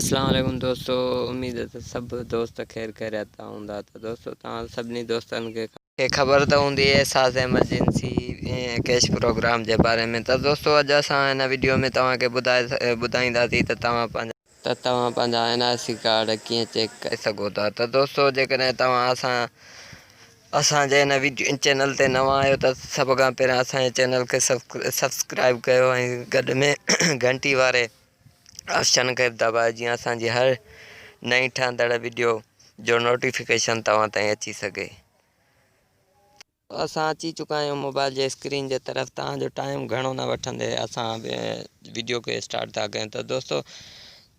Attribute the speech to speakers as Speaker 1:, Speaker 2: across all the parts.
Speaker 1: اسلام عليڪم دوستو اميد ته سڀ دوست خير خيريت سان هوندا ته دوستو توهان سڀني دوستن کي خبر ته هوندي احساس ايمرجنسي ڪيش پروگرام جي باري ۾ ته دوستو اڄ اسان هن وڊيو ۾ توهان کي ٻڌائي ٻڌائينداسين ته توهان پنهنجا ته توهان پنهنجا اين آء سي ڪارڊ ڪيئن چيڪ ڪري سگهو ٿا ته دوستو جيڪڏهن توهان اسان اسان جي هن وڊيو چينل تي نوان آهيو ته سڀ کان پهريان اسان جي چينل کي سبسڪرائب ڪيو ۽ گڏ ۾ گهنٽي واري آپشن کي به دٻايو جيئن اسان جي هر نئين ٺهندڙ وڊيو جو نوٽيفڪيشن توهان تائين اچي سگهي. اسان اچي چڪا آهيون موبائل جي اسڪرين جي طرف توهان جو ٽائيم گهڻو نه وٺندي اسان وڊيو کي اسٽارٽ ٿا ڪيون ته دوستو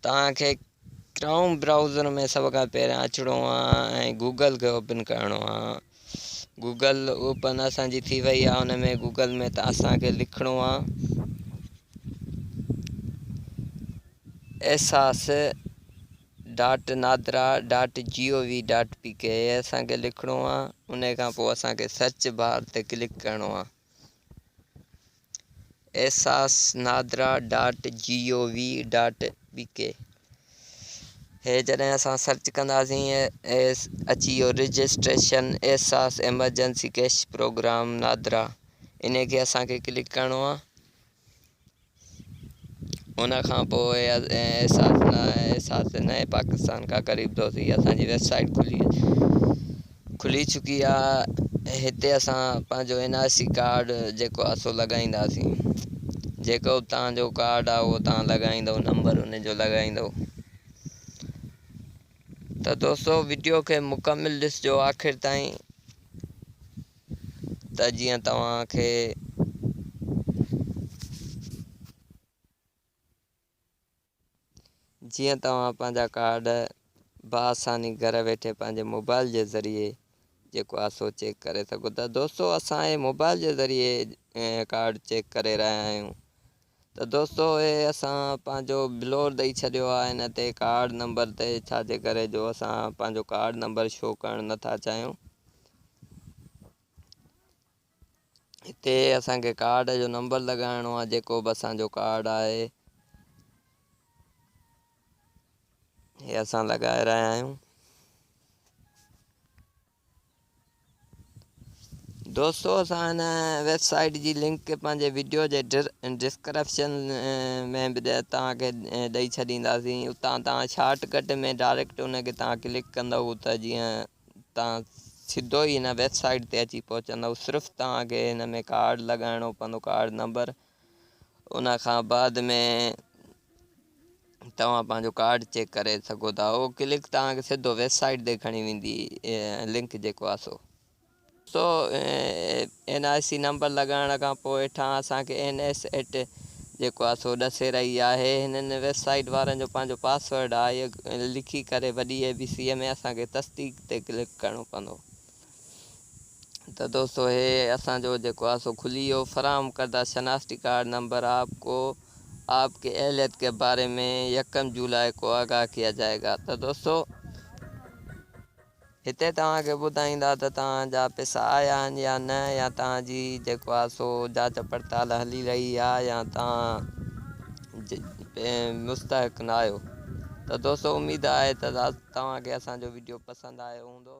Speaker 1: توهان کي ڪروم برائوزر ۾ سڀ کان پهريان اچڻو آهي ۽ گوگل کي اوپن ڪرڻو آهي گوگل اوپن اسان جي ٿي وئي آهي ان ۾ گوگل ۾ ته اسان کي لکڻو آهي Ehsaas dot NADRA dot G O V dot P K اسان کي لکڻو آهي ان کان پوء اسان کي سرچ بار تي ڪلڪ ڪرڻو آهي Ehsaas NADRA dot G O V dot P K هي جڏهن اسان سرچ ڪنداسين اچي ويو registration Ehsaas emergency cash programme NADRA ان کي اسان کي ڪلڪ ڪرڻو آهي ان کان پوء احساس احساس نئين پاڪستان کا قريب دوست هي اسان جي ويب سائيٽ کلي کلي چڪي آهي هتي اسان پنهنجو اين آء سي ڪارڊ جيڪو آهي سو لڳائينداسين جيڪو به توهان جو ڪارڊ آهي اهو توهان لڳائيندو نمبر ان جو لڳائيندو ته دوستو وڊيو کي مڪمل ڏسجو آخر تائين ته جيئن توهان کي جيئن توهان پنهنجا ڪارڊ بآساني گهر ويٺي پنهنجي موبائل جي ذريعي جيڪو آهي سو چيڪ ڪري سگهو ٿا دوستو اسان هي موبائل جي ذريعي ڪارڊ چيڪ ڪري رهيا آهيون ته دوستو هي اسان پنهنجو بلور ڏئي ڇڏيو آهي هن تي ڪارڊ نمبر تي ڇا جي ڪري جو اسان پنهنجو ڪارڊ نمبر شو ڪرڻ نٿا چاهيون هتي اسان کي ڪارڊ جو نمبر لڳائڻو آهي جيڪو به اسان جو ڪارڊ آهي هي اسان لڳائي رهيا آهيون دوستو اسان هن ويب سائيٽ جي لنڪ پنهنجي ويڊيو جي ڊسڪرپشن ۾ به توهان کي ڏئي ڇڏينداسين اتان توهان شارٽ ڪٽ ۾ ڊائريڪٽ ان کي توهان ڪلڪ ڪندو ته جيئن توهان سڌو ئي هن ويب سائيٽ تي اچي پهچندو صرف توهان کي هن ۾ ڪارڊ لڳائڻو پوندو ڪارڊ نمبر ان کان بعد ۾ توهان پنهنجو ڪارڊ چيڪ ڪري سگهو ٿا اهو ڪلڪ توهان کي سڌو ويب سائيٽ تي کڻي ويندي لنڪ جيڪو آهي سو سو اين آء سي نمبر لڳائڻ کان پوء هيٺان اسان کي اين ايس ايٽ جيڪو آهي سو ڏسي رهي آهي هنن ويب سائيٽ وارن جو پنهنجو پاسورڊ آهي لکي ڪري وڏي اي بي سي ۾ اسان کي تصديق تي ڪلڪ ڪرڻو پوندو ته دوستو هي اسان جو جيڪو آهي سو کلي ويو فراهم ڪرده شناختي ڪارڊ نمبر آپ ڪو آپ ڪي اهليت ڪي باري ۾ يڪم جولاء ڪو آگاهه ڪيا جائي گا ته دوستو هتي توهان کي ٻڌائيندا ته توهان جا پيسا آيا آهن يا نه يا توهان جي جيڪو آهي سو جاچ پڙتال هلي رهي آهي يا توهان مستحق نه آهيو ته دوستو اميد آهي ته توهان کي اسان جو وڊيو پسند آيو هوندو.